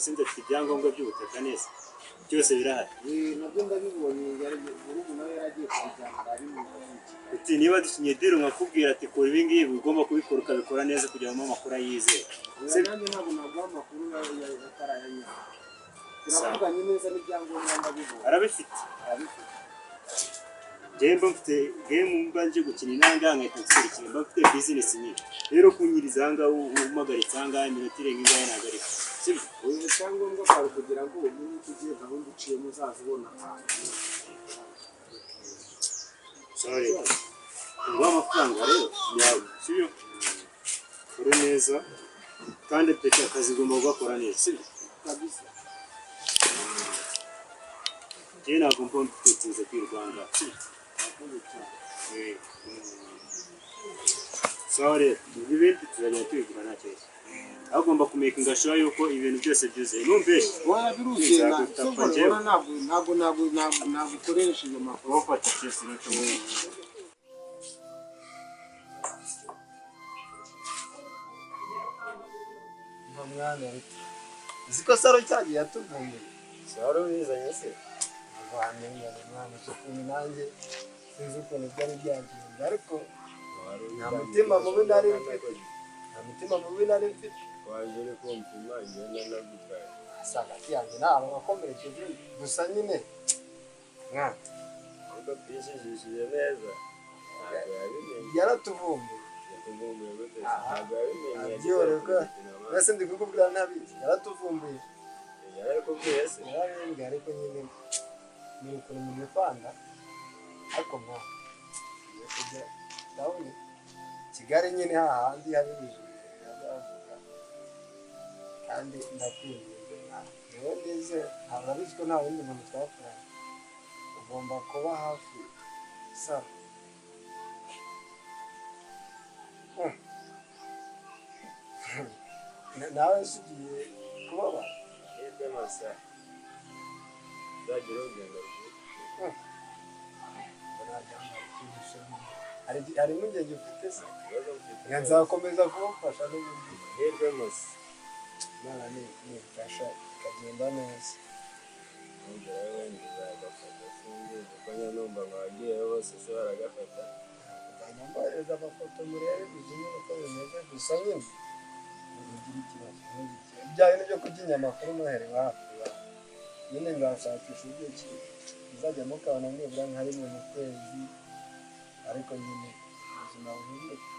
Musinzi afite ibyangombwa by'ubutaka neza, byose birahari. Nabyo ndabibonye, murumuna we yaragiye kubijyana arabimubwira. Uti niba dukinye deal nkakubwira ati kora ibi ngibi, ugomba kubikora ukabikora neza kugira ngo amakuru ayizere. Nanjye ntabwo naguha amakuru atarayanyara. Turavuganye neza n'ibyangombwa ndabibonye. Arabifite. Arabifite. Njyewe mba mfite game, mba nje gukina inanga nkahita nsubira, mba mfite business nyinshi. Rero kunyiriza aha ngaha umagaritse aha ngaha iminota irenga ingahe ntabwo ariko, sibyo? Ubu icyangombwa kwari kugira ngo umenye ko ugiye gahunda uciyemo uzaza ubona ahantu. Sorry, nguha amafaranga rero yawe, sibyo? Kore neza kandi peke akazi ugomba kugakora neza, sibyo? Kabisa. Njyewe ntabwo mba mfite kuza kwirwanga, sibyo? Murakoze cyane. Sawa rero, ubwo ibindi tuzagenda tubivuga, nta kibazo. Aho ugomba kumakinga sure yuko ibintu byose byuzuye, ntumbeshye. Oya, biruzuye na Nzagutapa sogora. njyewe. Ora, ntabwo ukoresheje amakosa. Wowe fata cyose n'icyo. Mva mwana, ariko uzi ko Saro cyagiye yatuvumbuye? Wari ubizanye se? Ntabwo wamenya mwana ukuntu nanjye sinzi ukuntu byari byagenze, ariko nta mutima mubi nari mfite, nta mutima mubi nari mfite. Waje uri kumpima, ngenda nagutwaye. Si hagati yanjye ntabwo wakomerekeje gusa nyine mwana. Ahubwo twishishishije neza, ntabwo yabimenye. Yaratuvumbuye. Yakuvumbuye gute se? Ntabwo yabimenye. Abyoroka mbese ndi kukubwira ntabizi, yaratuvumbuye. Yarabikubwiye se? Yarabimbwiye, ariko nyine ni ukuntu umuntu ufanda. Ariko mwana, tugiye kujya ndabona Kigali nyine hahandi hari ibijuru azavuga. Kandi ndakwinginze mwana, niwe nize, ntabwo abizi ko nta wundi muntu twakoranye, ugomba kuba hafi sa. Nawe se ugiye kubabara? Amahirwe masa, uzagira urugendo rwiza. Hari impungenge ufite se? Nta kibazo mfite. Nka nzakomeza kubafasha n'ubundi. Amahirwe masa. Imana nifasha ikagenda neza. Nugerayo wenda uzagafata, simbizi kuko njya numva ngo abagiyeyo bose se baragafata. Nzajya mbohereza amafoto murebe ibyo nyine uko bimeze. Gusa nyine ntugire ikibazo, ntugire ikibazo. Bya bintu byo kurya inyama kuri Noheli hafi nyine, nzashakisha uburyo ki muzajya mukabona nibura nka rimwe mu kwezi, ariko nyine ubuzima buhinduke.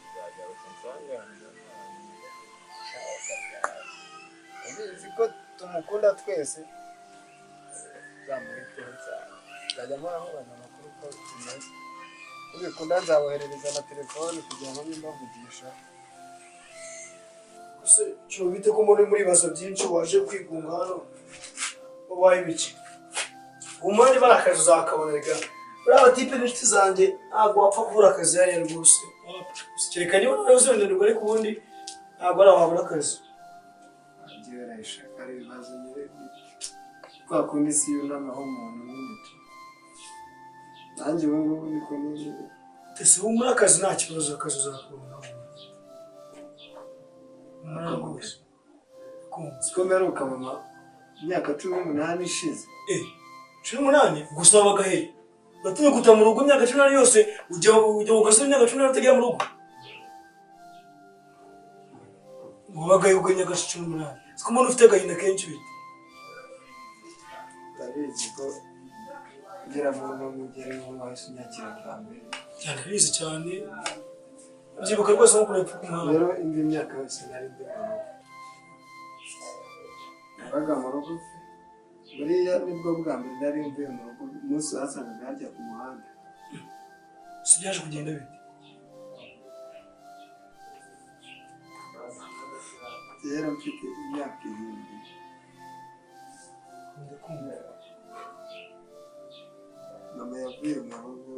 Uzagaruka unsange hano. Ubizi ko tumukunda twese, nzamwiteho cyane, nzajya mpora mubaza amakuru uko bimeze. Ubikunda nzaboherereza na telefone kugira ngo mbe mbavugisha. Ese cyo bite ko muri ibibazo byinshi waje kwigunga hano? Wabaye ibiki? Humura, niba ari akazi uzakabona. Rega buriya abatipe n'inshuti zanjye, ntabwo wapfa kubura akazi hariya rwose. Kereka niba nawe uzongererwa, ariko ubundi ntabwo ari aho wabura akazi. Byoroshye, ari ibibazo nyine kwa kundi isi yunamaho umuntu nyine tu. Nanjye ubu ngubu niko nyine. Ese humura, akazi nta kibazo, akazi uzakabona. Humura rwose. Kumva. Siko mperuka mama imyaka 18 ishize. 18 gusa wabaga he? Uratinye kuta mu rugo imyaka 18 yose, ujya mu gasozi imyaka 18 utagera mu rugo? Wabaga he ubwo imyaka 18? Siko umuntu ufite agahinda kenshi bite? Ndabizi ko ngera mu rugo ngere mu wahise unyakira bwa mbere. Cyane, ndabizi cyane. Byibuka rwose nko kureba ku muhanda. Rero indi myaka yose nari ndi mu rugo, nabaga mu rugo. Buriya nibwo bwa mbere nari mvuye mu rugo, umunsi wasangaga harya ku muhanda. Si byaje kugenda bite? Kera mfite imyaka 7. Ndakumva. Mama yavuye mu rugo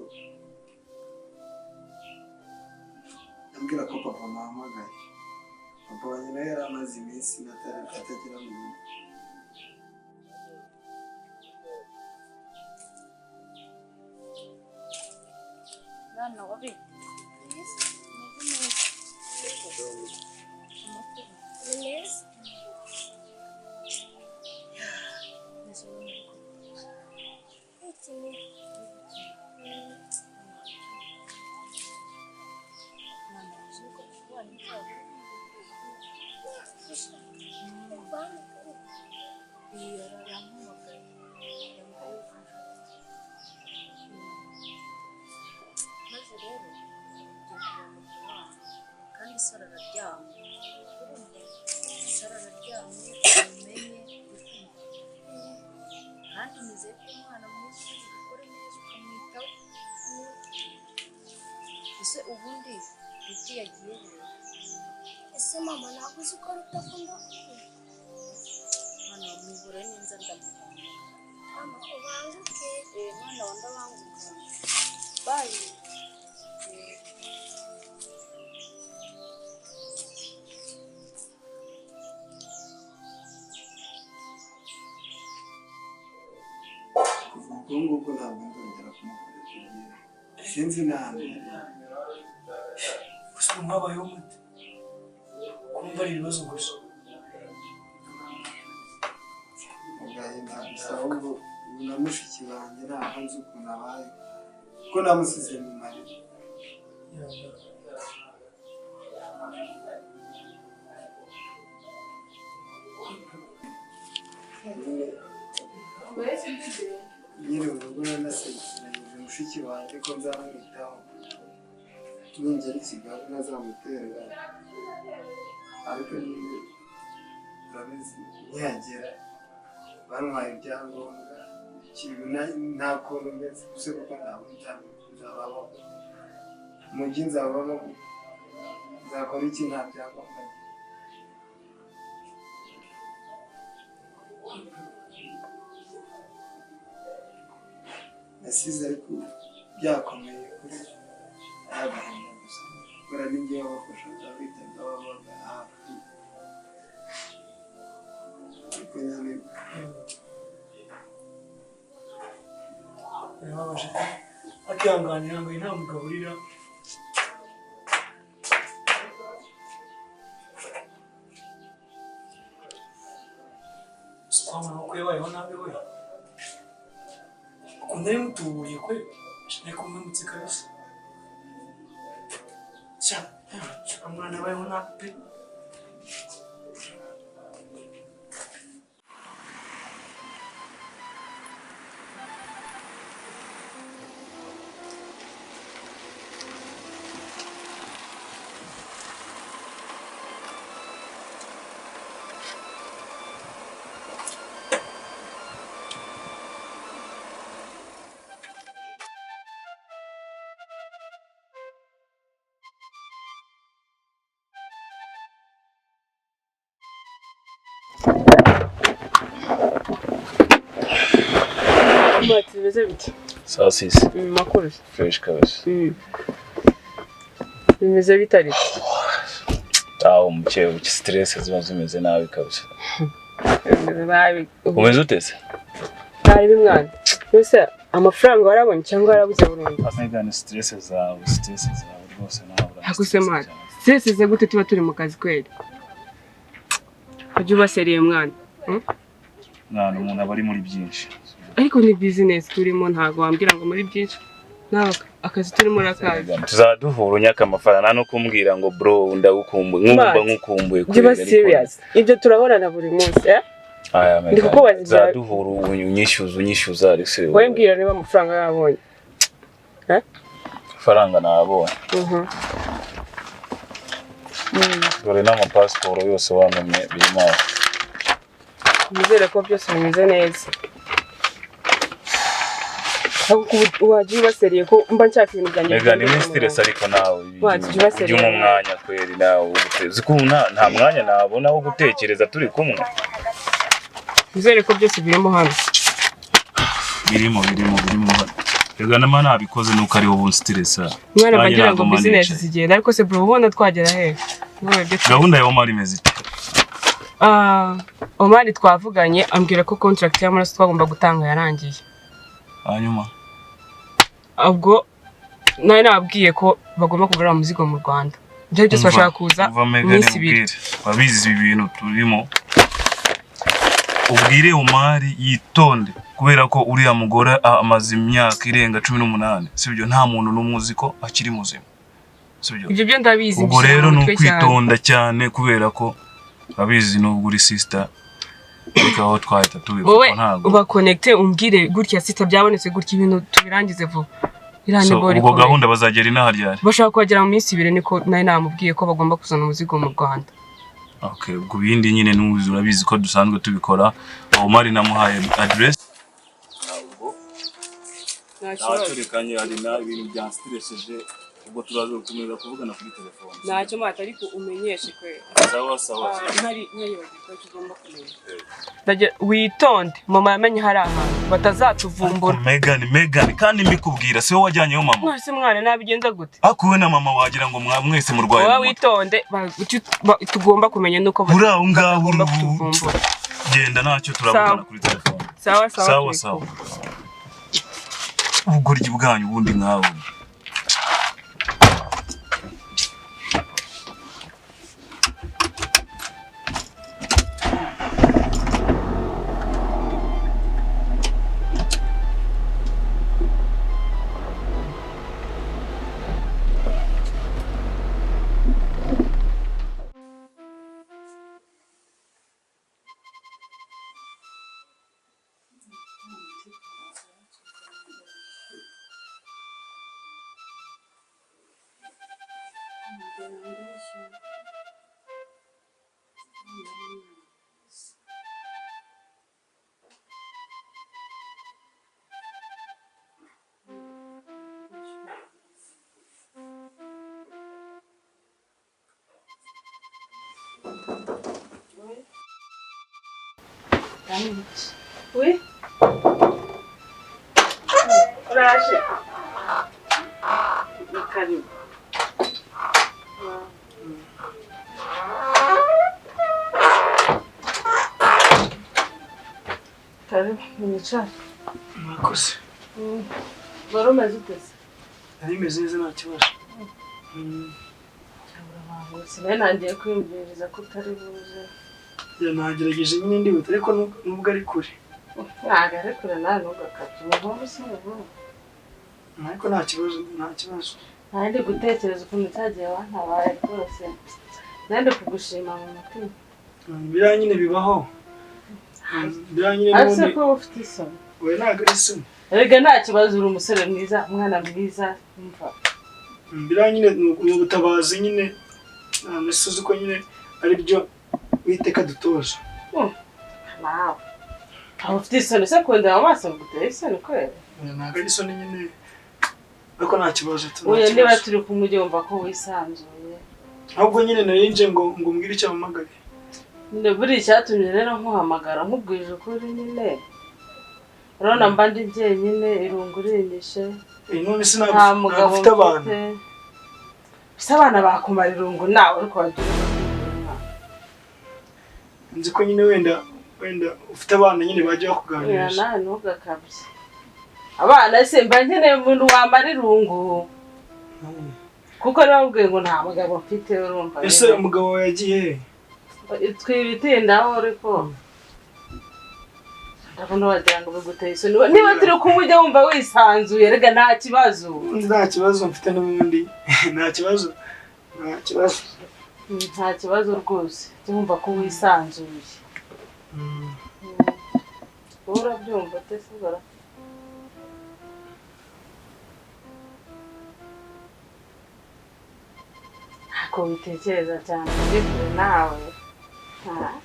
ambwira ko papa amuhamagaye. Papa wanjye nawe yari amaze iminsi atagera mu rugo. Mwana wa bite? Meze neza. Amakuru? Ni meza. Nizeye ko umwana mwiza uri bukore neza ukamwitaho. Ese ubundi Ruti yagiye he? Ese mama, ntabwo uzi ko Ruta akunda kuvuga? Mwana wa, mwihorere neza, ndamuganira. Mama, ubanguke. Eh, mwana wa, ndabanguka. Bye. Eh. Kuva ubwo ngubwo ntabwo nzongera kumukoresha ibyiza, sinzi n'ahantu yari. Gusa ubu mwabayeho mute? Kumva ari ibibazo gusa. Agahinda gusa. Ahubwo ubu na mushiki wanjye ntabwo nzi ukuntu abaye, kuko namusize mu marira. Nyiri urugo nanasezeranyije mushiki wanjye ko nzamwitaho ningera i Kigali, ntazamutererana, ariko nyine urabizi, nkihagera bantwaye ibyangombwa. Ikintu nta kuntu meze gusa, kuko ntabwo nzabaho umujyi, nzabamo, nzakora iki nta byangombwa ngira? Nasize ariko byakomeye kuri agahinda gusa, kubera n'ibyo wabafashaga bitaga babaga hafi, ariko nyine Birababaje pe. Akihanganira ngo nta mugabo urira. Si kwa mama ko yabayeho nabi we. Ukuntu ari mutuburiye kwe, ariko mwimutse kabisa. Sha, umwana abayeho nabi pe. Bati bimeze bite? Saa sisi. Makuru. Fresh kabisa. Bimeze bite ariko? Aho muke buke, stress ziba zimeze nabi kabisa. Bimeze nabi. Umeze ute se? Ntari bimwana. Mbese amafaranga warabonye cyangwa warabuze burundu? Megane, stress zawe, stress zawe rwose nawe. Hakuse mwana. Stress ze gute tuba turi mu kazi kweli? Ujye uba sérieux mwana. Mwana, umuntu aba ari muri byinshi. Ariko ni business turimo, ntabwo wambwira ngo muri byinshi. Nawe akazi turimo urakazi. Tuzaduhura unyaka amafaranga no kumbwira ngo bro ndagukumbuye, nkumva Mati, nkukumbuye. Ujye uba serious. Ibyo turabonana buri munsi, eh? Aya Ndi kukubaza ibya- tuzaduhura unyishyuza, unyishyuza ariko Wowe mbwira niba amafaranga yabonye. Eh? Amafaranga nabonye. Dore n'amapasiporo yose wantumye birimo aho. Nizere ko byose bimeze neza. Ahubwo ubu wajya uba sérieux ko mba nshaka ibintu byanjye Mega, ni biri muri ku stress murongo. ariko nawe Wajya uba ujye sérieux. umpa umwanya kweri nawe uzi ko nta mwanya nabona wo gutekereza turi kumwe. Nizere ko byose birimo hano. Birimo, birimo, birimo. Rega nama nabikoze nuko ari wowe unstressa. Mwana, Nanjye mbagira ngo ntabwo mba business nicaye. zigenda, ariko se bro, ubona twagera he? Wowe ibyo Gahunda ya Omar imeze ite? Ah, Omar twavuganye, ambwira ko contract y'amaraso twagomba gutanga yarangiye. Hanyuma? Ubwo nari nababwiye ko bagomba kugarura umuzigo mu Rwanda. Ibyo byose bashaka kuza Umva mu Megan, minsi 2. ubwire wabizi ibi bintu turimo, ubwire Omar yitonde, kubera ko uriya mugore amaze imyaka irenga 18, sibyo? Nta muntu n'umwe uzi ko akiri muzima, sibyo? Ibyo byo ndabizi. Ubwo Mbishyira rero mu ni mutwe cyane. ukwitonda cyane, kubera ko urabizi nubwo uri sister, ariko aho twahita tubivuga Wowe ntabwo uba connecte, umbwire gutya sita byabonetse gutya, ibintu tubirangize vuba. Iriya So, ni bori ubwo ikomeye. gahunda bazagera inaha ryari? Bashaka kuhagera mu minsi 2, niko nari namubwiye ko bagomba kuzana umuzigo mu Rwanda. Okay, ubwo ibindi nyine n'ubu urabizi ko dusanzwe tubikora. Omar namuhaye address. Nta Ntacyo, kibazo. reka hari na ibintu byanstresseje, ubwo turaza gukomeza kuvugana kuri telefone. Ntacyo mata, ariko umenyeshe kwe. Sawa sawa. Ntari ntayibagirwa icyo ugomba kumenya. Witonde, mama yamenye hari ahantu batazatuvumbura. Megan, Megan, kandi mbikubwira si wowe wajyanyeyo mama. Mwese mwana nabigenza gute? Ariko wowe na mama wagira ngo mwese murwaye Wowe mu mutwe. witonde, icyo tugomba kumenya nuko Uri aho ngaho batagomba uri kutuvumbura. Genda, ntacyo, turavugana Sawa. kuri telefone. Sawa sawa. Sawa Turi sawa. kumwe. Ubugoryi bwanyu ubundi nkawe. Oui. Uraje. Ni karibu. Karibu, mwicare. Murakoze. Wari umeze ute se? Nari meze neza, nta kibazo. Sinari nangiye kwiyumviriza ko utari buze. Ya, nagerageje nyine ndihuta, ariko nubwo ari kure. Ntabwo ari kure, nawe ntugakabye. Umuhungu si umuhungu. Ariko nta kibazo, nta kibazo. Nari ndi gutekereza ukuntu cyagiye wantabaye rwose. Nari ndi kugushima mu mutima. Biriya nyine bibaho. Biriya nyine Ariko se n'ubundi. ko uba ufite isoni? Oya, ntabwo ari isoni. Erega nta kibazo, uri umusore mwiza, umwana mwiza, umva. Biriya nyine ni ubutabazi nyine, nta misozi ko nyine ari byo Uwiteka dutoza. Nawe aho ufite isoni se, kundeba mu maso biguteye isoni kwera? Oya, ntabwo ari isoni nyine, ariko nta kibazo tu, nta Oya, niba kibazo. turi kumwe ujye wumva ko wisanzuye. Ahubwo nyine nari nje ngo mbwire icyo mpamagaye. Nyine buriya icyatumye rero nkuhamagara, nkubwije ukuri nyine, urabona mba ndi jyenyine, irungu rinyishe. Eh, none se Nta ntabwo mugabo ntabwo ufite abana? mfite. Ese abana bakumara irungu nawe, ariko wagira Nzi ko nyine wenda ufite abana nyine bajya Oya, bakuganiriza. nawe ntugakabye. Abana se, mba nkeneye umuntu wamara irungu, kuko nababwiye ngo nta mugabo mfite, urumva Ese rero. umugabo wawe yagiye he? Twibitindaho, ariko ndabona wagira ngo biguteye isoni. Niba turi kumwe ujya wumva wisanzuye, rega nta kibazo. Ubundi nta kibazo mfite n'ubundi, nta kibazo, nta kibazo. Nta kibazo rwose, jya wumva ko wisanzuye. Wowe urabyumva ute se bora? Ntabwo witekereza cyane, ujye kure nawe. Ah.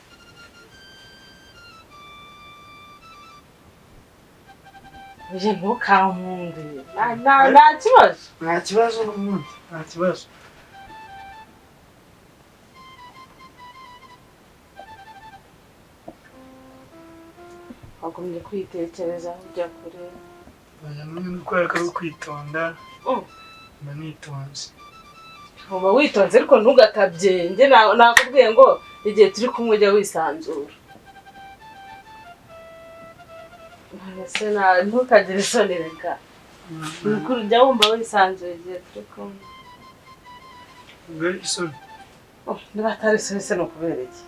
Oya, ntukankunde. Nta kibazo. Nta kibazo n'ubundi, nta kibazo. Wagumye kwitekerezaho ujya kure. Oya, n'ubundi kubera ko ari ukwitonda, mba nitonze. Uba witonze, ariko ntugakabye. Njye nakubwiye ngo igihe turi kumwe ujya wisanzura. None se ntukagire isoni, reka. Ni ukuri, ujya wumva wisanzuye igihe turi kumwe. Ntabwo ari isoni. Oh, niba atari isoni se ni ukubera iki?